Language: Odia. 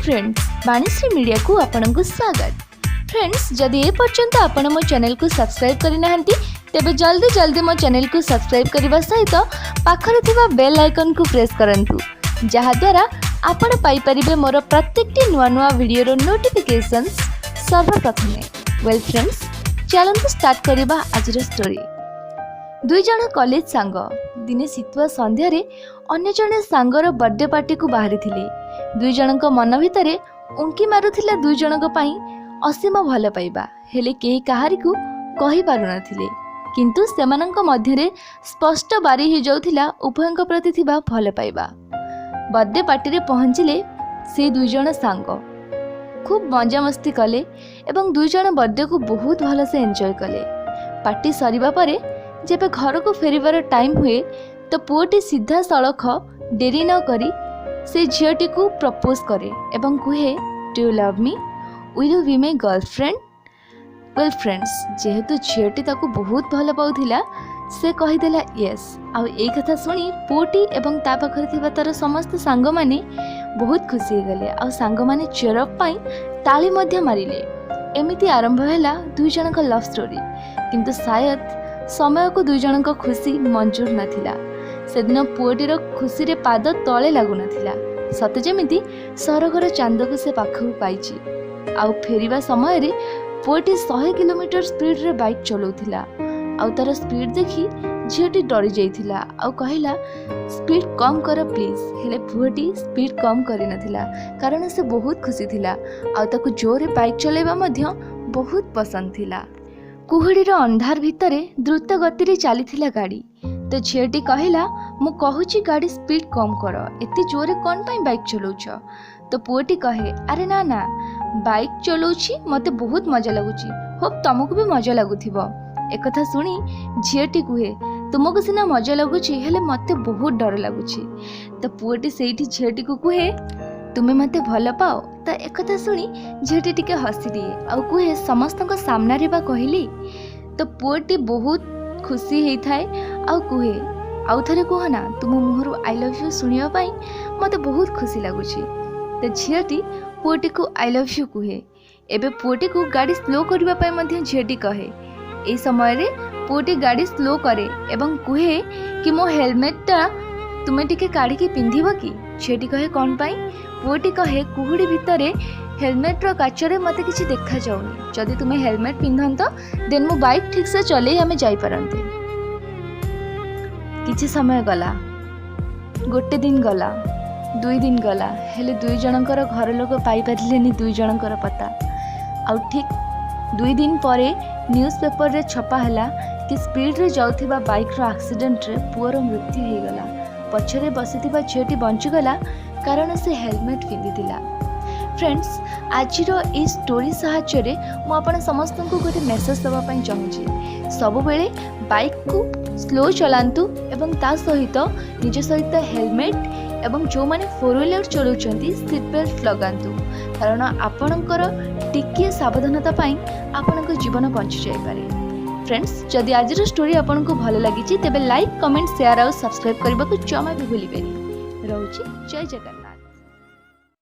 ଫ୍ରେଣ୍ଡସ୍, ବାଣୀଶ୍ରୀ ମିଡ଼ିଆକୁ ଆପଣଙ୍କୁ ସ୍ୱାଗତ। ଫ୍ରେଣ୍ଡସ୍, ଯଦି ଏ ପର୍ଯ୍ୟନ୍ତ ଆପଣ ମୋ ଚ୍ୟାନେଲକୁ ସବସ୍କ୍ରାଇବ୍ କରିନାହାନ୍ତି, ତେବେ ଜଲ୍ଦି ଜଲ୍ଦି ମୋ ଚ୍ୟାନେଲକୁ ସବସ୍କ୍ରାଇବ୍ କରିବା ସହିତ ପାଖରେ ଥିବା ବେଲ୍ ଆଇକନ୍କୁ ପ୍ରେସ୍ କରନ୍ତୁ, ଯାହାଦ୍ୱାରା ଆପଣ ପାଇପାରିବେ ମୋର ପ୍ରତ୍ୟେକଟି ନୂଆ ନୂଆ ଭିଡ଼ିଓର ନୋଟିଫିକେସନ୍ସ ସର୍ବପ୍ରଥମେ। ୱେଲ୍ ଫ୍ରେଣ୍ଡସ୍, ଚାଲନ୍ତୁ ଷ୍ଟାର୍ଟ କରିବା ଆଜିର ଷ୍ଟୋରି। ଦୁଇ ଜଣ କଲେଜ ସାଙ୍ଗ ଦିନେ ଶୀତୁଆ ସନ୍ଧ୍ୟାରେ ଅନ୍ୟ ଜଣେ ସାଙ୍ଗର ବର୍ଥଡେ ପାର୍ଟିକୁ ବାହାରିଥିଲେ। ଦୁଇ ଜଣଙ୍କ ମନ ଭିତରେ ଉଙ୍କି ମାରୁଥିଲା ଦୁଇ ଜଣଙ୍କ ପାଇଁ ଅସୀମ ଭଲ ପାଇବା। ହେଲେ କେହି କାହାରିକୁ କହିପାରୁନଥିଲେ, କିନ୍ତୁ ସେମାନଙ୍କ ମଧ୍ୟରେ ସ୍ପଷ୍ଟ ବାରି ହୋଇଯାଉଥିଲା ଉଭୟଙ୍କ ପ୍ରତି ଥିବା ଭଲ ପାଇବା। ବର୍ଥଡେ ପାର୍ଟିରେ ପହଞ୍ଚିଲେ ସେ ଦୁଇ ଜଣ ସାଙ୍ଗ। ଖୁବ୍ ମଜାମସ୍ତି କଲେ ଏବଂ ଦୁଇ ଜଣ ବର୍ଥଡେକୁ ବହୁତ ଭଲସେ ଏନ୍ଜୟ କଲେ। ପାର୍ଟି ସରିବା ପରେ ଯେବେ ଘରକୁ ଫେରିବାର ଟାଇମ୍ ହୁଏ, ତ ପୁଅଟି ସିଧାସଳଖ ଡେରି ନ କରି ସେ ଝିଅଟିକୁ ପ୍ରପୋଜ୍ କରେ ଏବଂ କୁହେ, "Do you love me? Will you be my girlfriend?" Well friends, ଯେହେତୁ ଝିଅଟି ତାକୁ ବହୁତ ଭଲ ପାଉଥିଲା, ସେ କହିଦେଲା ୟେସ୍। ଆଉ ଏଇ କଥା ଶୁଣି ପୁଅଟି ଏବଂ ତା ପାଖରେ ଥିବା ତା'ର ସମସ୍ତ ସାଙ୍ଗମାନେ ବହୁତ ଖୁସି ହେଇଗଲେ ଆଉ ସାଙ୍ଗମାନେ ଚିୟର ଅପ୍ ପାଇଁ ତାଳି ମଧ୍ୟ ମାରିଲେ। ଏମିତି ଆରମ୍ଭ ହେଲା ଦୁଇ ଜଣଙ୍କ ଲଭ୍ ଷ୍ଟୋରି। କିନ୍ତୁ ସାୟଦ ସମୟକୁ ଦୁଇ ଜଣଙ୍କ ଖୁସି ମଞ୍ଜୁର ନଥିଲା। ସେଦିନ ପୁଅଟିର ଖୁସିରେ ପାଦ ତଳେ ଲାଗୁନଥିଲା, ସତେ ଯେମିତି ସରଗର ଚାନ୍ଦକୁ ସେ ପାଖକୁ ପାଇଛି। ଆଉ ଫେରିବା ସମୟରେ ପୁଅଟି 100 କିଲୋମିଟର ସ୍ପିଡ଼ରେ ବାଇକ୍ ଚଲାଉଥିଲା ଆଉ ତା'ର ସ୍ପିଡ଼ ଦେଖି ଝିଅଟି ଡରି ଯାଇଥିଲା ଆଉ କହିଲା, "ସ୍ପିଡ଼ କମ୍ କର ପ୍ଲିଜ୍।" ହେଲେ ପୁଅଟି ସ୍ପିଡ଼ କମ୍ କରିନଥିଲା, କାରଣ ସେ ବହୁତ ଖୁସି ଥିଲା ଆଉ ତାକୁ ଜୋରରେ ବାଇକ୍ ଚଲାଇବା ମଧ୍ୟ ବହୁତ ପସନ୍ଦ ଥିଲା। କୁହୁଡ଼ିର ଅନ୍ଧାର ଭିତରେ ଦ୍ରୁତ ଗତିରେ ଚାଲିଥିଲା ଗାଡ଼ି। ତ ଝିଅଟି କହିଲା, "ମୁଁ କହୁଛି ଗାଡ଼ି ସ୍ପିଡ଼ କମ୍ କର, ଏତେ ଜୋରରେ କ'ଣ ପାଇଁ ବାଇକ୍ ଚଲାଉଛ?" ତ ପୁଅଟି କହେ, "ଆରେ ନା ନା, ବାଇକ୍ ଚଲାଉଛି, ମୋତେ ବହୁତ ମଜା ଲାଗୁଛି। ହୋପ୍ ତମକୁ ବି ମଜା ଲାଗୁଥିବ।" ଏକଥା ଶୁଣି ଝିଅଟି କୁହେ, "ତୁମକୁ ସିନା ମଜା ଲାଗୁଛି, ହେଲେ ମୋତେ ବହୁତ ଡର ଲାଗୁଛି।" ତ ପୁଅଟି ସେଇଠି ଝିଅଟିକୁ କୁହେ, "ତୁମେ ମୋତେ ଭଲ ପାଅ?" ତ ଏକଥା ଶୁଣି ଝିଅଟି ଟିକେ ହସିଦିଏ ଆଉ କୁହେ, "ସମସ୍ତଙ୍କ ସାମ୍ନାରେ ବା କହିଲି।" ତ ପୁଅଟି ବହୁତ ଖୁସି ହେଇଥାଏ ଆଉ କୁହେ, "ଆଉ ଥରେ କୁହ ନା, ତୁମ ମୁହଁରୁ I love you ଶୁଣିବା ପାଇଁ ମୋତେ ବହୁତ ଖୁସି ଲାଗୁଛି।" ତ ଝିଅଟି ପୁଅଟିକୁ I love you କୁହେ। ଏବେ ପୁଅଟିକୁ ଗାଡ଼ି ସ୍ଲୋ କରିବା ପାଇଁ ମଧ୍ୟ ଝିଅଟି କହେ। ଏହି ସମୟରେ ପୁଅଟି ଗାଡ଼ି ସ୍ଲୋ କରେ ଏବଂ କୁହେ କି, "ମୋ ହେଲମେଟଟା ତୁମେ ଟିକେ କାଢ଼ିକି ପିନ୍ଧିବ କି?" ଝିଅଟି କହେ, "କ'ଣ ପାଇଁ?" ପୁଅଟି କହେ, "କୁହୁଡ଼ି ଭିତରେ ହେଲମେଟର କାଚରେ ମୋତେ କିଛି ଦେଖାଯାଉନି। ଯଦି ତୁମେ ହେଲମେଟ ପିନ୍ଧନ୍ତ, ଦେନ୍ ମୁଁ ବାଇକ୍ ଠିକ୍ସେ ଚଲେଇ ଆମେ ଯାଇପାରନ୍ତେ।" କିଛି ସମୟ ଗଲା। ଗୋଟେ ଦିନ ଗଲା, 2 ଦିନ ଗଲା, ହେଲେ ଦୁଇ ଜଣଙ୍କର ଘର ଲୋକ ପାଇପାରିଲେନି ଦୁଇ ଜଣଙ୍କର ପତା। ଆଉ ଠିକ୍ 2 ଦିନ ପରେ ନ୍ୟୁଜ୍ ପେପରରେ ଛପା ହେଲା କି ସ୍ପିଡ଼ରେ ଯାଉଥିବା ବାଇକ୍ର ଆକ୍ସିଡେଣ୍ଟରେ ପୁଅର ମୃତ୍ୟୁ ହେଇଗଲା। ପଛରେ ବସିଥିବା ଝିଅଟି ବଞ୍ଚିଗଲା, କାରଣ ସେ ହେଲମେଟ୍ ପିନ୍ଧିଥିଲା। ଫ୍ରେଣ୍ଡସ୍, ଆଜିର ଏଇ ଷ୍ଟୋରି ସାହାଯ୍ୟରେ ମୁଁ ଆପଣ ସମସ୍ତଙ୍କୁ ଗୋଟେ ମେସେଜ୍ ଦେବା ପାଇଁ ଚାହୁଁଛି। ସବୁବେଳେ ବାଇକ୍କୁ ସ୍ଲୋ ଚଲାନ୍ତୁ ଏବଂ ତା ସହିତ ନିଜ ସହିତ ହେଲମେଟ୍ ଏବଂ ଯେଉଁମାନେ ଫୋର୍ ହ୍ୱିଲର୍ ଚଲାଉଛନ୍ତି, ସିଟ୍ ବେଲ୍ଟ ଲଗାନ୍ତୁ, କାରଣ ଆପଣଙ୍କର ଟିକିଏ ସାବଧାନତା ପାଇଁ ଆପଣଙ୍କ ଜୀବନ ବଞ୍ଚିଯାଇପାରେ। ଫ୍ରେଣ୍ଡସ୍, ଯଦି ଆଜିର ଷ୍ଟୋରି ଆପଣଙ୍କୁ ଭଲ ଲାଗିଛି, ତେବେ ଲାଇକ୍, କମେଣ୍ଟ, ସେୟାର ଆଉ ସବସ୍କ୍ରାଇବ୍ କରିବାକୁ ଜମା ବି ଭୁଲିବେନି। ରହୁଛି, ଜୟ ଜଗନ୍ନାଥ।